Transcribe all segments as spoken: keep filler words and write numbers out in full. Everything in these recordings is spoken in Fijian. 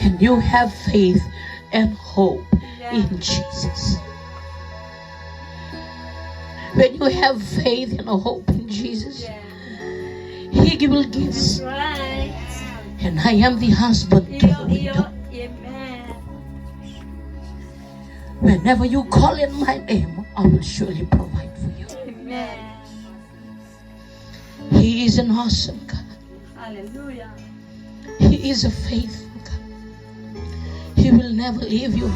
And you have faith and hope in Jesus. When you have faith and a hope in Jesus, He will give. That's right. And I am the husband to the widow. Amen. Whenever you call in my name, I will surely provide for you. Amen. He is an awesome God. Hallelujah. He is a faithful God. He will never leave you.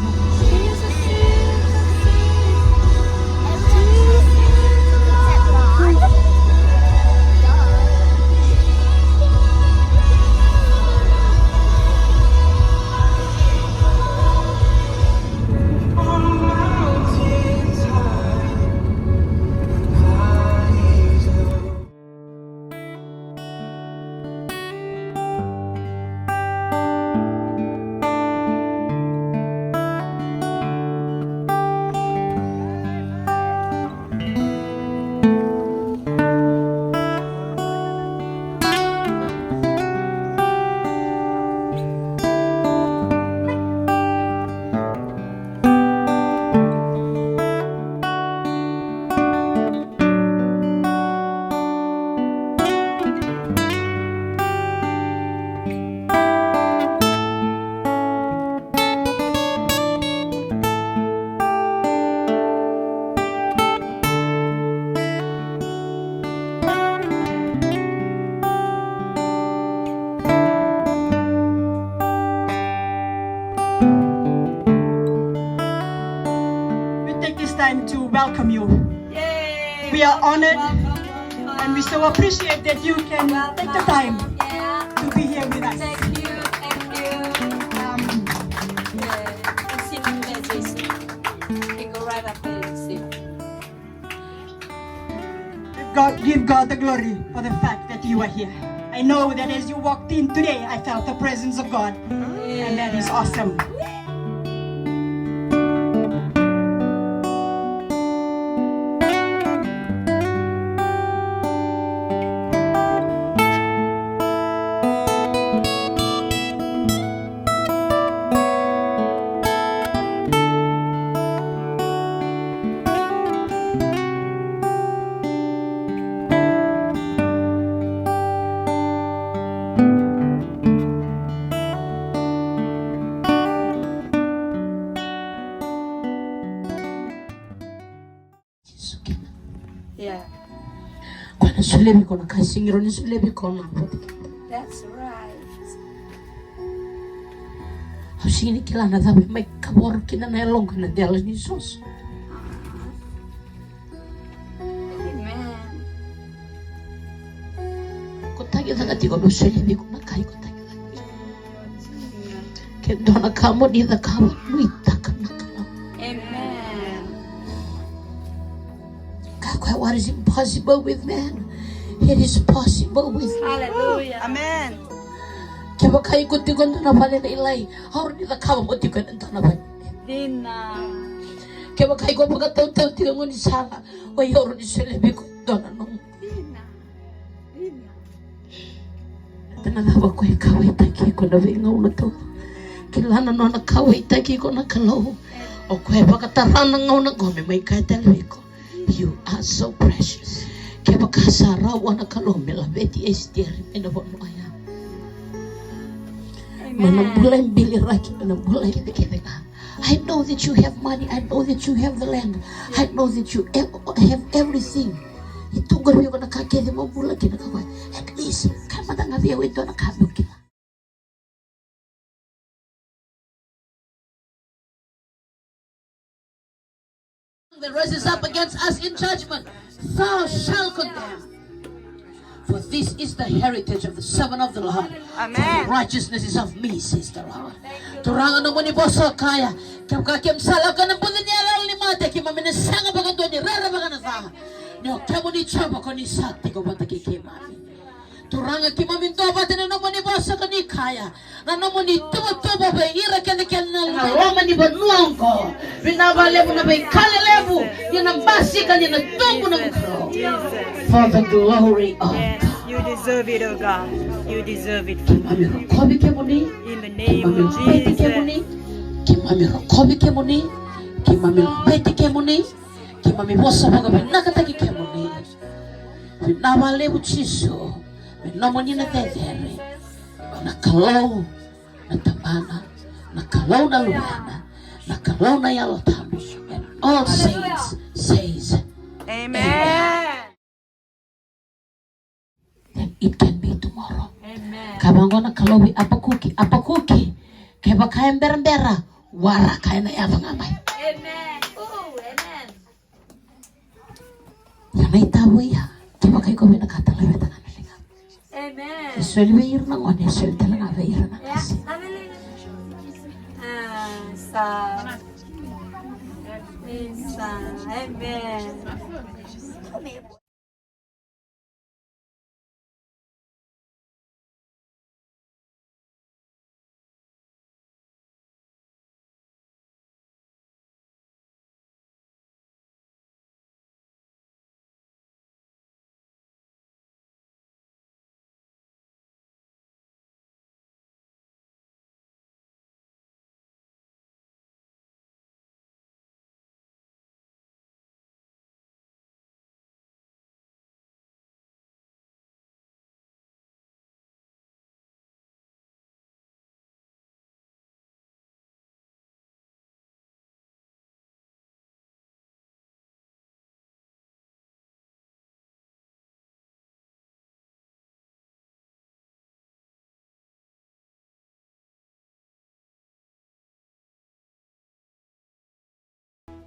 We take this time to welcome you. Yay. We are honored. Welcome, welcome. And we so appreciate that you can take the time to be here with us. Thank you, thank you. Um, yeah, you sit there, Jason. You go right up there and sit. Give God, give God the glory for the fact that you are here. I know that as you walked in today, I felt the presence of God. And that is awesome. Jisu kina. Yeah. Koya na solia vei iko na ka e sega ni rawa ni solia vei iko na boti. That's right. Au sega ni kila na cava e mai kavoro kina na yaloqu ena dela ni soso. Amen. Ko tagicaka tiko, au solia vei iko na ka iko tagicaka tiko. Ke dua na ka mo ni cakava, nuitaka na Kalou. Amen. Kaya o koya, what is impossible with man, it is possible with God. Hallelujah. Amen. Kevaka iko tiko e dua na vale lailai, au rawa ni cakava mo tiko ena dua na vale. Dina. Kevaka iko vakatautau tiko e gaunisala, o yau rawa ni solia vei iko e dua na nomu. Dina. Dina. Baleta na cava? O koya e kauwaitaki iko na veigauna taucoko. Kila na nona kauwaitaki iko na Kalou. O koya e vakatara na gauna qo me mai kaya tale vei iko, you are so precious. Kevaka sa rawa na Kalou me laveti Esiteri mai na vanua ya, mai na bula e biliraki, mai na bula e kece ga. I know that you have money. I know that you have the land. I know that you ev-, have everything. E tu qori vei iko na ka kece mo bula kina, kaya o koya. At least, kaya mada ga vei au e dua na ka meu kila. That rises up against us in judgment, thou shalt condemn. For this is the heritage of the servant of the Lord. Amen. For the righteousness is of me, says the Lord. Turaga, nomuni vosa o kaya, kevaka keimami sa lako ena buca ni iyaloyalo ni mate, keimami na sega vakadua ni rerevaka na ca. Ni o kemuni Jiova, ko ni sa tiko vata kei keimami. Turaga, keimami duavata ena nomuni vosa ka ni kaya, na nomuni tuvatuva vei ira kece kece na loma ni vanua oqo. Vinaka vakalevu na veika lelevu, ni na basika, ni na tubu na Kalou. For the glory of God. You deserve it, oh God. You deserve it, Father. Keimami rokovi kemuni. In the name of Jesus. Keimami laveti kemuni. Keimami rokovi kemuni. Keimami laveti kemuni. Keimami vosa vakavinakataki kemuni. Vinaka vakalevu Jisu. Me nomuni na cecere. Na Kalou na Tamana, na Kalou na Luvena, na Kalou na Yalo Tabu. And all saints says, Amen. Then it can be tomorrow. Amen. Ka vaqo na Kalou vei Apakuki, Apakuki, kevaka e berabera, waraka, ena yaco ga mai. Amen. Ooh, amen. Ia na itavi ya, kevaka iko vinakata, laveta ga na ligamu. Amen. E soli vei ira na gone, e soli tale ga vei ira na qase. Ah, sa. Sa. Amen.